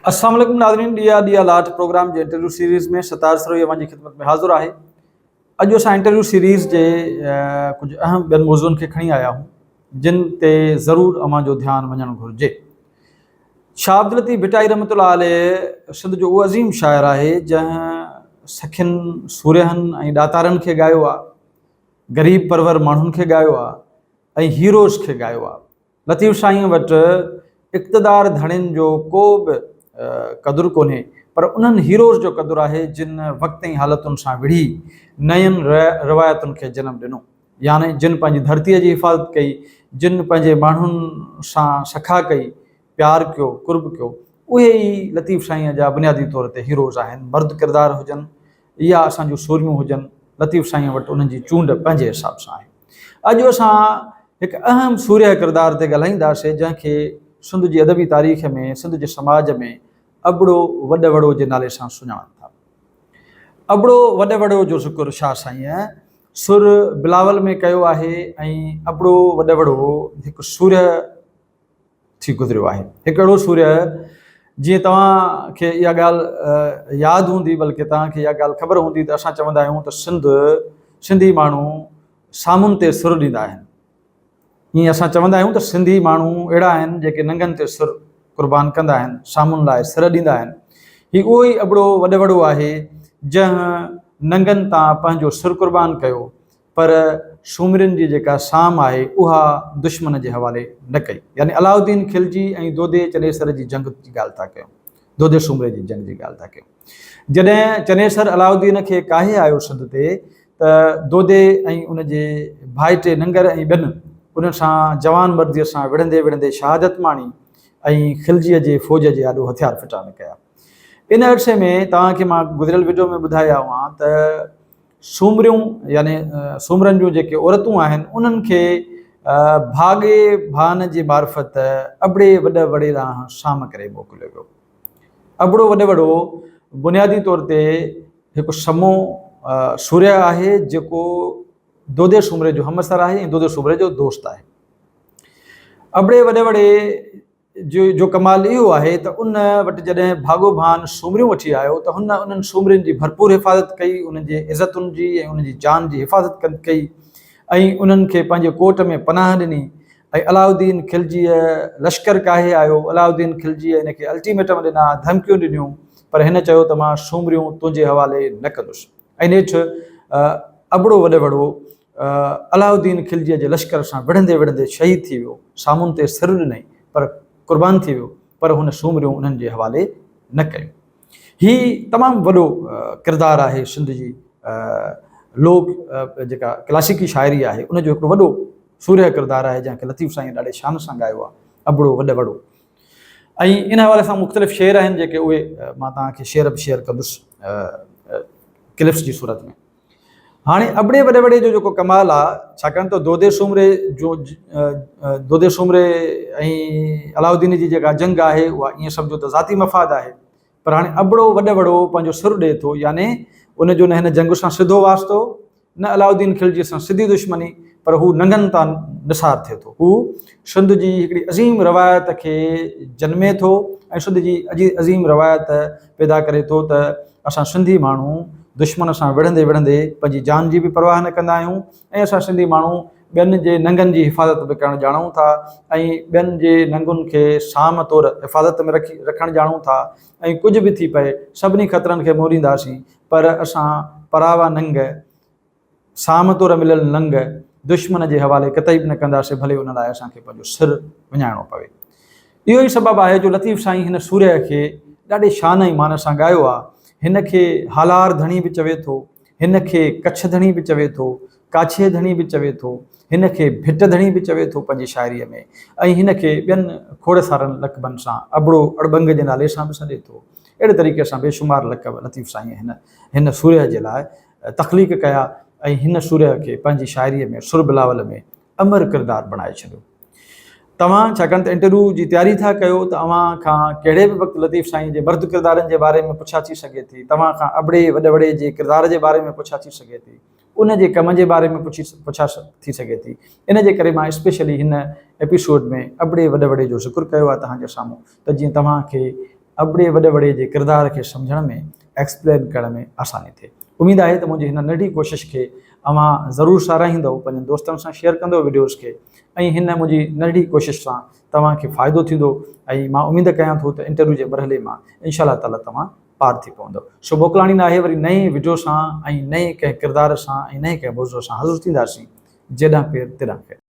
السلام عليڪم ناظرين ڏيئا ڏيئا لاٽ پروگرام جي انٽرويو سيريز ۾ ستار سروهي اوهان جي خدمت ۾ حاضر آهي. اڄ اسان انٽرويو سيريز جي ڪجهه اهم ٻين موضوعن کي کڻي آيا آهيون جن تي ضرور اوهان جو ڌيان وڃڻ گهرجي. شاهه عبداللطيف ڀٽائي رحمة الله عليه سنڌ جو اهو عظيم شاعر آهي جنهن سکين، سورهين ۽ ڏاتارن کي ڳايو آهي، غريب پرور ماڻهن کي ڳايو آهي ۽ هيروز کي ڳايو آهي. لطيف سائينء وٽ اقتدار ڌڻين جو ڪو به قدر ڪونهي پر انهن هيروز جو قدر آهي جن وقت ۽ حالتن سان وڙهي نين روايتن کي جنم ڏنو يعني جن پنهنجي ڌرتيء جي حفاظت ڪئي، جن پنهنجي ماڻهن سان سخا ڪئي، پيار ڪيو، قرب ڪيو، اهي ئي لطيف سائينء جا بنيادي طور تي هيروز آهن، مرد ڪردار هجن يا اسان جون سورميون هجن، لطيف سائينء وٽ انهن جي چونڊ پنهنجي حساب سان آهي. اڄ اسان هڪ اهم سورهيه ڪردار تي ڳالهائينداسين، جنهن کي سنڌ جي ادبي تاريخ ۾، سنڌ جي سماج ۾ ابڙو وڏ وڙو جي نالي سان سڃاڻن ٿا. ابڙو وڏ وڙو جو ذڪر شاهه سائينء سر بلاول ۾ ڪيو آهي ۽ ابڙو وڏ وڙو هڪ سورهيه ٿي گذريو آهي. هڪ اهڙو سورهيه جيئن توهان کي اها ڳالهه ياد هوندي بلڪه توهان کي اها ڳالهه خبر هوندي ته اسان چوندا آهيون ته سنڌ سنڌي ماڻهو سامن تي سر ڏيندا آهن. ائين اسان چوندا آهيون ته سنڌي ماڻهو اهڙا آهن جيڪي ننگن تي سر قربان ڪندا آهن، سامن لاء سر ڏيندا آهن. هي اهو ئي ابڙو وڏ وڙو آهي جنهن ننگن تان پنهنجو سر قربان ڪيو پر سومرين جي جيڪا سام آهي اها دشمن جي حوالي نه ڪئي. يعني علاؤالدين خلجي ۽ دودي چنيسر جي جنگ جي ڳالهه ٿا ڪيون. دودي سومري جي جنگ جي ڳالهه ٿا ڪيون. جڏهن چنيسر علاؤالدين کي ڪاهي آيو سنڌ تي ته دودي ۽ ان جي ڀائٽي ننگر ۽ ٻين ان سان جوان مرديء سان وڙهندي وڙهندي شهادت ماڻي ۽ خلجيء جي فوج جي آڏو هٿيار ڦٽا نه ڪيا. ان عرصي ۾ توهان کي مان گذريل وڊيو ۾ ٻڌائي آيو آهيان ته سومريون يعني سومرن جون جيڪي عورتون آهن انهن کي ڀاڳي ڀان جي معرفت ابڙي وڏ وڙي ڏانهن سام ڪري موڪليو ويو. ابڙو وڏ وڙو بنيادي طور تي هڪ سمو سورهيه آهي جيڪو دودي سومري جو همعصر آهي ۽ دودي سومري جو دوست آهي. ابڙي وڏ وڙي جو جو ڪمال اهو آهي ته ان وٽ جڏهن ڀاڳو ڀان سومريون وٺي آيو ته هن انهن سومرين جي ڀرپور حفاظت ڪئي، انهن جي عزتن جي ۽ انهن جي جان جي حفاظت ڪئي ۽ انهن کي پنهنجي ڪوٽ ۾ پناهه ڏني ۽ علاؤالدين خلجيء لشڪر ڪاهي آيو، علاؤالدين خلجيء هن کي الٽيميٽم ڏنا، ڌمڪيون ڏنيون، پر هن چيو ته مان سومريون تنهنجي حوالي نه ڪندس. ۽ نيٺ ابڙو وڏ وڙو علاؤالدين خلجيء جي لشڪر سان وڙهندي وڙهندي شهيد ٿي ويو. سامون تي سر ڏنائين پر قربان ٿي ويو پر هن سومريون انهن جي حوالي نه ڪيون. هي تمام وڏو ڪردار آهي سنڌ جي لوڪ جيڪا ڪلاسيڪي شاعري آهي ان جو هڪڙو وڏو سورهيه ڪردار آهي جنهن کي لطيف سائين ڏاڍي شان سان ڳايو آهي ابڙو وڏ وڙو. ۽ ان حوالي سان مختلف شعر آهن جيڪي اهي مان توهان کي شعر به شيئر ڪندس ڪلپس جي صورت ۾ هاڻي ابڙي وڏي وڏي جو جيڪو ڪمال آ ڇاڪاڻ ته دودي سومري جو دودي سومري ۽ علاؤالدين جي جيڪا جنگ آهي اها ائين سمجهو ته ذاتي مفاد آهي پر هاڻي ابڙو وڏ وڙو پنهنجو سر ڏئي ٿو يعني ان جو نه هن جنگ سان سڌو واسطو نه علاؤالدين خلجي سان سڌي دشمني پر هو ننگن تان نثار ٿئي ٿو. هو سنڌ جي هڪڙي عظيم روايت کي جنمي ٿو ۽ سنڌ جي عظيم روايت پيدا ڪري ٿو ته اسان سنڌي ماڻهو دشمن سان وڙهندي وڙهندي پنهنجي جان جي به پرواهه نه ڪندا آهيون ۽ اسان سنڌي ماڻهو ٻين جي ننگن جي حفاظت به ڪرڻ ڄاڻون ٿا ۽ ٻين جي ننگن کي سام طور حفاظت ۾ رکي رکڻ ڄاڻون ٿا ۽ ڪجهه به ٿي پئي سڀني خطرن کي منهن ڏينداسين پر اسان پراوا ننگ، سام طور مليل ننگ، دشمن جي حوالي قطعي به نه ڪنداسين ڀلي ان لاء اسان کي پنهنجو سر وڃائڻو پوي. اهو ئي سبب آهي جو لطيف سائين هن سورهيه کي ڏاڍي شان ۽ مان سان ڳايو آهي. هن کي هالار ڌڻي به چوي ٿو، هن کي ڪڇ ڌڻي به چوي ٿو، ڪاڇي ڌڻي به چوي ٿو، هن کي ڀٽ ڌڻي به چوي ٿو پنهنجي شاعريء ۾ ۽ هن کي ٻين کوڙ سارن لقبن سان ابڙو اڙٻنگ جي نالي سان به سڏي ٿو. اهڙي طريقي سان بيشمار لقب لطيف سائينء هن هن سورهيه جي لاء تخليق ڪيا ۽ هن سورهيه کي پنهنجي شاعريء ۾ سر بلاول ۾ امر ڪردار بڻائي ڇڏيو. توهان ڇاڪاڻ ته انٽرويو جي تياري ٿا ڪيو ته اوهان کان ڪهڙي به وقت لطيف سائينء جي مرد ڪردارن جي باري ۾ پڇا ٿي سگهي ٿي، توهان کان ابڙي وڏ وڙي جي ڪردار جي باري ۾ پڇا ٿي سگهي ٿي. ان جي ڪم جي باري ۾ پڇي پڇا ٿي سگهي ٿي. ان جي ڪري مان اسپيشلي هن ايپيسوڊ ۾ ابڙي وڏ وڙي جو ذڪر ڪيو آهي توهان جي سامهون ته جيئن توهان کي ابڙي وڏ وڙي جي ڪردار کي سمجهڻ ۾ ايڪسپلين ڪرڻ ۾ آساني ٿئي. اميد آهي ته منهنجي هن ننڍي ڪوشش کي اوهان ضرور ساراهيندؤ، پنهنجن دوستن سان شيئر ڪندؤ وڊيوز کي ۽ هن منهنجي ننڍڙي ڪوشش سان توهان کي فائدو ٿيندو ۽ مان اميد ڪيان ٿو ته انٽرويو جي مرحلي مان انشاء الله تعالي توهان پار ٿي پوندؤ. سو موڪلاڻي ناهي وري نئين وڊيو سان ۽ نئين ڪنهن ڪردار سان ۽ نئين ڪنهن موضوع سان حاضر ٿينداسين. جيڏانهن پير تيڏانهن خير.